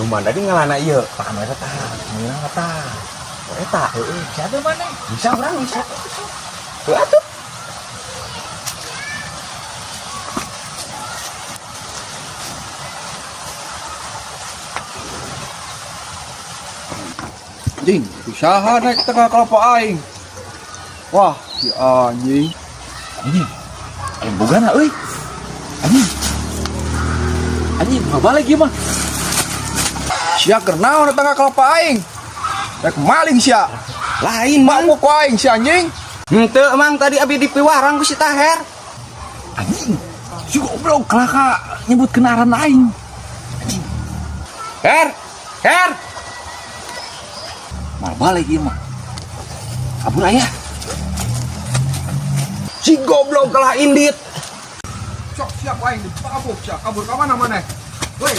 Nu mana di ngalana ieu? Tah anu eta tah, meunang tah. Oh, eta. Heeh, bisa teu maneh? Bisa urang bisa. Tuh atuh. Anjing, usaha naik tengah kelapa aing. Wah, si anjing. Anjing. Aing bogana euy. Anjing. Anjing, mau balik ieu mah. Sia keur naon di tengah kelapa aing? Rek maling sia. Lain, Mang. Mabuk ku aing si anjing. Henteu, Mang, tadi abi dipiwarang ku si Taher. Anjing. Si goblok kelaka nyebut kenaran aing. Anjing. Her. Her. Mal balik ieu mah. Kabur aya. Si goblok kalah indit. Sok siap aing dipabuk sia. Kabur ka mana maneh? Woi.